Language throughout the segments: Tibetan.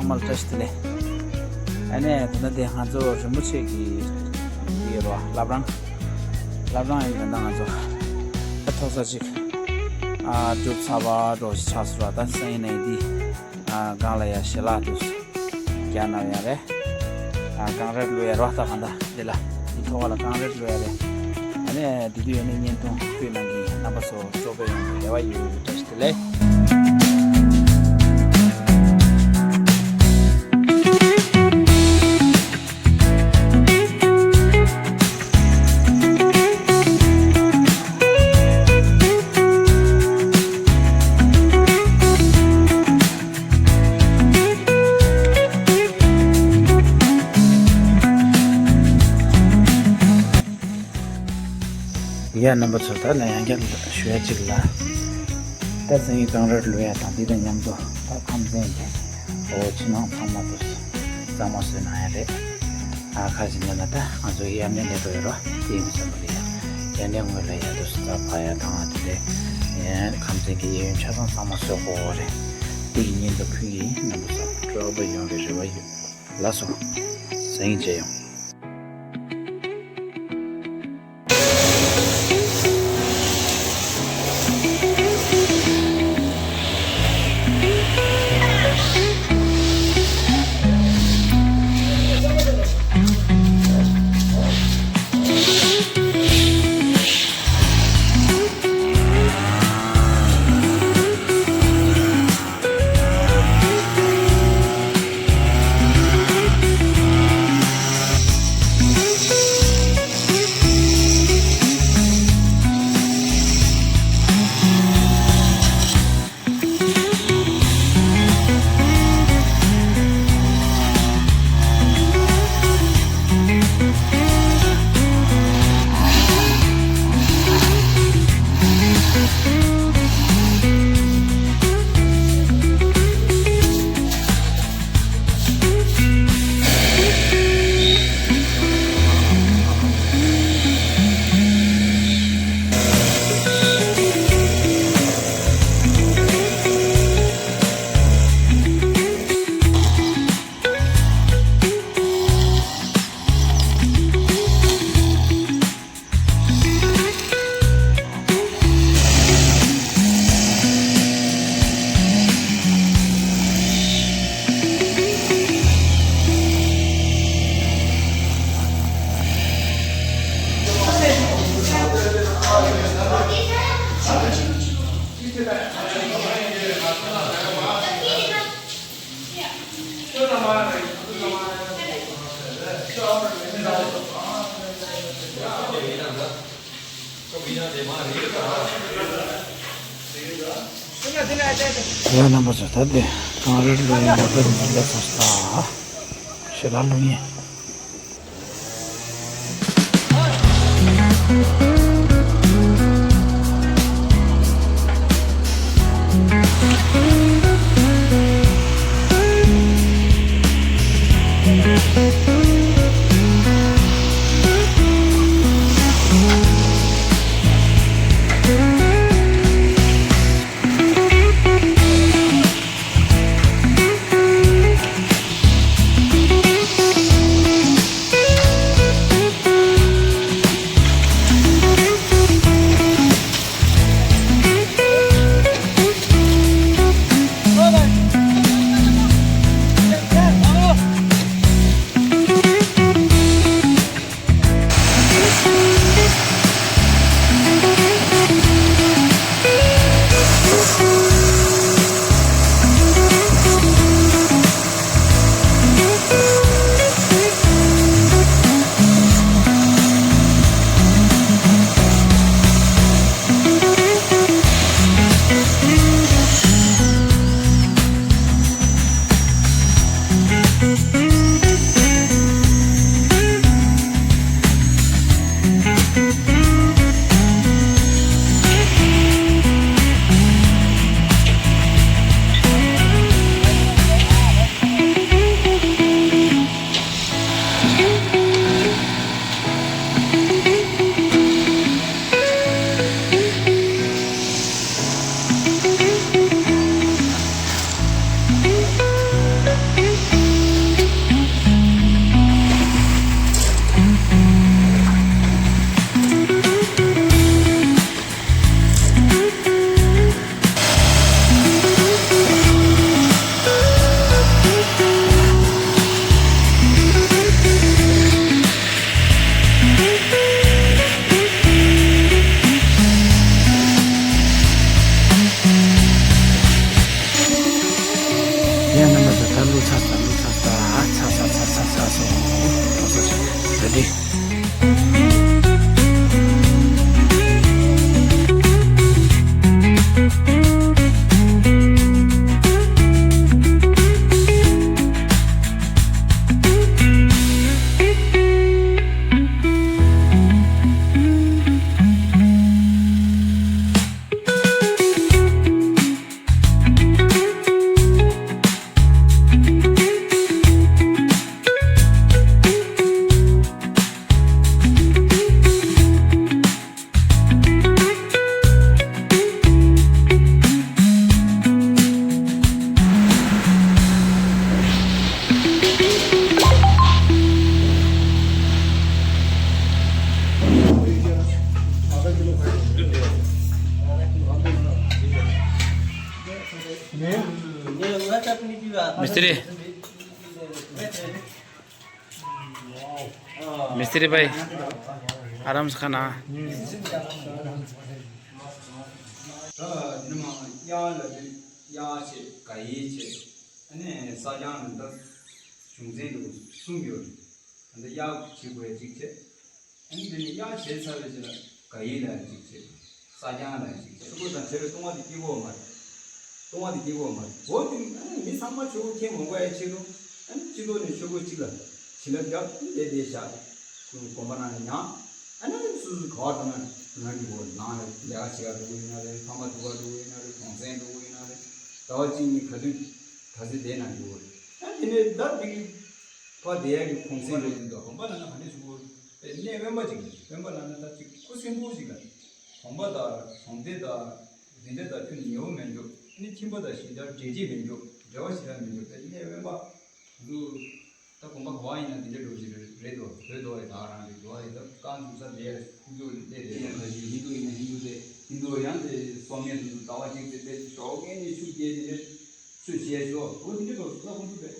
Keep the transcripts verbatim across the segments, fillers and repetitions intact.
མ་ལ་བཀྲ་ཤིས་བདེ་ལེགས། ཨ་ནི་ད་ལྟ་དེ་ང་ཚོ་རིན་པོ་ཆེ་གི་འདི་ཡོད་རོ། བླ་བྲང་། བླ་བྲང་ཡིན། ད་ལྟ་ང་ཚོ་ད་ཐོག་ས་ཅིག་ཨ་གྲུབ་ཚར་བ་འགྲོ་ཞིག་ཆགས་སོང་ར། ད་སང་ཉིན་ནས་འདི་ཨ་སྒང་ལ་ཡ་ཞལ་ལག་དུས་རྒྱ་ནང་ཡ་རེད། ཨ་གང་རེད་ལོས་ཡ་རོ། ད་གང་ད་འདི་ལ་འདི་ཐོག་ལ་གང་རེད་ལོས་ཡ་རེད། ཨ་ནི་འདི་དུས་ཡ་ནི་བརྙན་ཐུང་བཀོད་གནང་གི་རྣམ་པ་ཚོ་སྤྲོ་པོ་ཡོང་གི་རེ་བ་ཡོད། བཀྲ་ཤིས་བདེ་ལེགས། ཡ་རྣམ་པ་ཚོ། ད་ལ་ཡང་བསྐྱར་ཞུ་ཡ་གཅིག་ལ། ད་སང་ཉིན་གངས་རི་ལུ་ཡ་དང་འདི་དང་མཉམ་དུ་ད་ཁམས་ཚན་གྱི་འོ་ཕྱི་ནང་ཚང་མ་དུ་གཙང་མ་བཟོས་གནང་ཡ་རེད། ཨ་ཁ་ཅིག་ནས་ན་ད་ང་ཚོ་ཡར་ནས་སླེབས་པ་ཡོད་རོ། དེ་ཡིན་ཙམ་པ་ལ་ཡ་ཡར་ནས་སྔོན་ལ་ཡ་དུ་སུ་ད་ཕ་ཡ་དང་ཨ་དེ་ལས་ཁམས་ཚན་གྱི་གཡས་གཡོན་ཆ་ཚང་ཚང་མ་བཟོས་དགོས་རེད། དེ་གི་ཉིན་དུ་ཕུལ་གྱི་རྣམ་པ་ཚོ་སྤྲོ་པོ་ཡོང་བའི་རེ་བ་ཡོད། ལགས་སོ། སང་ཉིན་མཇལ་ཡོང་། ཡ་རྣམ་པ་ཚོ། ད་དེ་གངས་རི་ལུ་ཡ་མ་པ་ནི་ལ་སོང་ས་ཞེ་ལ་ལུ་ཡིན། मिस्त्री, मिस्त्री भाइ, आराम से खाना। གཡག་བྱས། ག་ཡིག་བྱས། ཨ་ནི་ས་ཀྱང་ལ་འདི་གཞུང་ཚན་དུ་གསུམ་ཡོད་རེད། ད་ལྟ་གཡག་བྱེད་དགོས་གཅིག་བྱས། ཨ་ནི་དེ་ནས་གཡག་བྱས་ཚར་བའི་རྗེས་ལ་ག་ཡིག་ལ་གཅིག་བྱས། ས་ཀྱང་ལ་གཅིག་བྱས། ཆུ་བུར་དང་བྲལ་བའི་ལྟུང་བ་དེ་སྐྱེ་གོ་མ་རེད། ལྟུང་བ་དེ་སྐྱེ་གོ་མ་རེད། འོ་དེ་ཨ་ནི་མི་ཚང་མ་ཆོས་གོས་གྱོན་མ་དགོས་ཡ་ཆེད་དུ། ཨ་ནི་སྤྱི་ཚོགས་ནས་ཆོས་གོས་གཅིག་ལ་བྱིན་རླབས་རྒྱབ་བསྡད་བསྡད་བཞག་དགོན་པ་ནང་ནས་མྱངས། ཨ་ནི་སུ་སུ་ག་བ་འགྲོ་ན་ང་འགྲོ་གོ། ནང་ལ་ལས་ཀ་བྱེད་ག་འགྲོ་གི་ཡིན་ན་རེད། ཕ་མ་སྡུག་ག་འགྲོ་གི་ཡིན་ན་རེད། གུང་སེང་འགྲོ་གི་ཡིན་ན་རེད། ཟླ་བ་གཅིག་གཉིས་ག་དུས་ག་ཚོད་བསྡད་ན་འགྲོ་གི་རེད། ཨ་དེ་ནས་ད་དེ་གི་ཕ་བསྡད་ཡ་གི་གུང་སེང་རེད་འདུག་དགོན་པ་ལ་ན་ག་འདྲས་བྱུང་གོ། དཔེ་གནས་དབེན་པ་ཅིག་རེད། དབེན་པ་ལ་ན་ད་ཅིག་ཁུ་སིམ་པོ་ཅིག་ལ། དགོན་པ་དང་གྲོང་སྡེ་དང་འདི་འདྲས་དང་ཁྱོད་ཉེ་བོ་མེད་འགྲོ། ཨ་ནི་ཁྱིམ་པ་དང་ཞེ་དྲག་འབྲེལ་འདྲིས་མེད་འགྲོ། འབྲེལ་བ་ཞེ་དྲག་མེད་འགྲོ། དཔེ་གནས་དབེན་པ། འདུག་ད་དགོན་པ་ག་བ་ཡིན་ན་དེ་འདྲ་འགྲོ་གི་རེད་དོ། བོད་དོ་ཡི་ད་རང་རེད་དོ་ཡི་ད་རྐང་འཛུགས་ས་དེ་ཁུག་ཀྱོག་ལས་དེ་རེད། ཁ་ཅིག་ཧིན་དུ་ཡིན་ན་ཧིན་དུ་དེ་ཧིན་དུ་ཡང་དེ་སོ་ངན་དུ་ཟླ་བ་གཅིག་དེ་དཔེ་ཞོགས་ཀས་ནས་ཆུ་རྐྱལ་དེ་འདྲ་ཆུ་བྱས་ཞོག་འོ་དེ་འདྲ་འགྲོ་ད་ཁོང་ཚོ་དཔེ་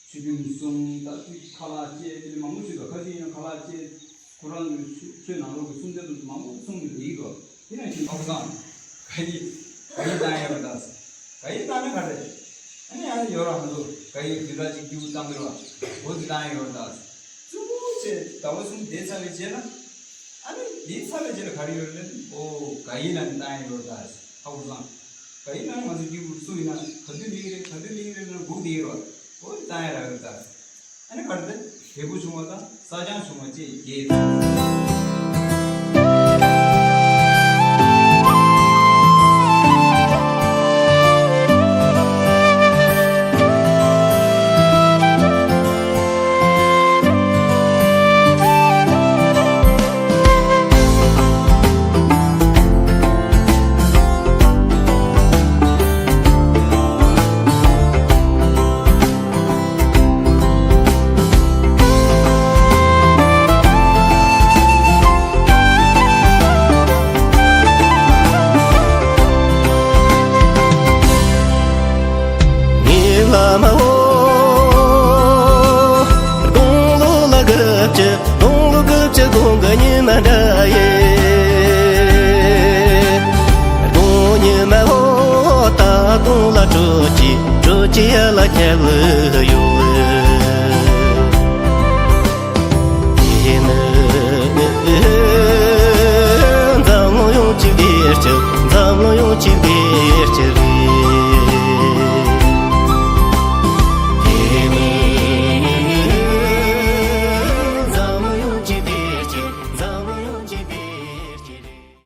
ཆུ་རྒྱུན་སྲུང་ད་ཆུ་ཁ་ལག་བཅད་དེ་མང་པོ་ཞིག་ད་ཁ་ཅིག་ཡིན་ན་ཁ་ལག་བཅད། ཁོ་རང་གི་ཆོས་ཆོས་ནང་ལོགས་ཀྱི་སྲུང་བརྩི་དུ་མང་པོ་གསུངས་ནས་ལེགས་རོ། དེ་ནང་བཞིན་ཨ་ཁུ་སང་། ག་ཡི་ག་ཡི་བཏང་ཡོད་པ་དང་། ག་ཡི་བཏང་ན་ག་རེད། ཨ་ནི་ཨ་ནི་ཡོད་ར་ཧ་ལོ། ག་ཡི་དུས་ར་ཅིག་རྒྱུ་བཏང་གི་ར། འོ་དེ་བཏང་ཡོད་པ་དང་། ཙུ་ཚེ་ཟླ་བ་གསུམ་བསྡད་ཚར་བའི་རྗེས་ལ། ཨ་ནི་བསྡད་ཚར་བའི་རྗེས་ལ་ག་རེ་ཡོད་རེད། ཨོ་ག་ཡི་ལ་ནི་བཏང་ཡོད་པ་དང་། ཨ་ཁུ་སང་། ག་ཡི་ལ་ནི་ང་ཚོ་རྒྱུ་སུ་ཡིན་ན་ག་དུས་མིག་རེད་ག་དུས་མིག་རེད་ན་སྒུག་བསྡད་ཡོད་ར། འོ་དེ་བཏང་ཡོད་ར་ཡོད་དང་། ཨ་ནི་ག་རེ་རེད། འབྲས་བུ་བྱུང་བ་དང་ས་ཆང་བྱུང་བ་བཅས་བརྒྱད། ངའི་བླ་མ་འོ། དགུང་ལོ་ལ་དགུ་བཅུ། དགུང་ལོ་དགུ་བཅུ་དགུང་གི་ཉི་མ་འདྲ་ཡི། དགུང་ཉི་མ་འོ། ད་དགུང་ལ་དྲོ་སྐྱིད། དྲོ་སྐྱིད་ཡར་ལ་ཁྱབ་ཡོད། དེ་ནི་འཛམ་གླིང་ཡོངས་ཀྱི་བདེ་སྐྱིད། འཛམ་གླིང་ཡོངས་ཀྱི་བདེ་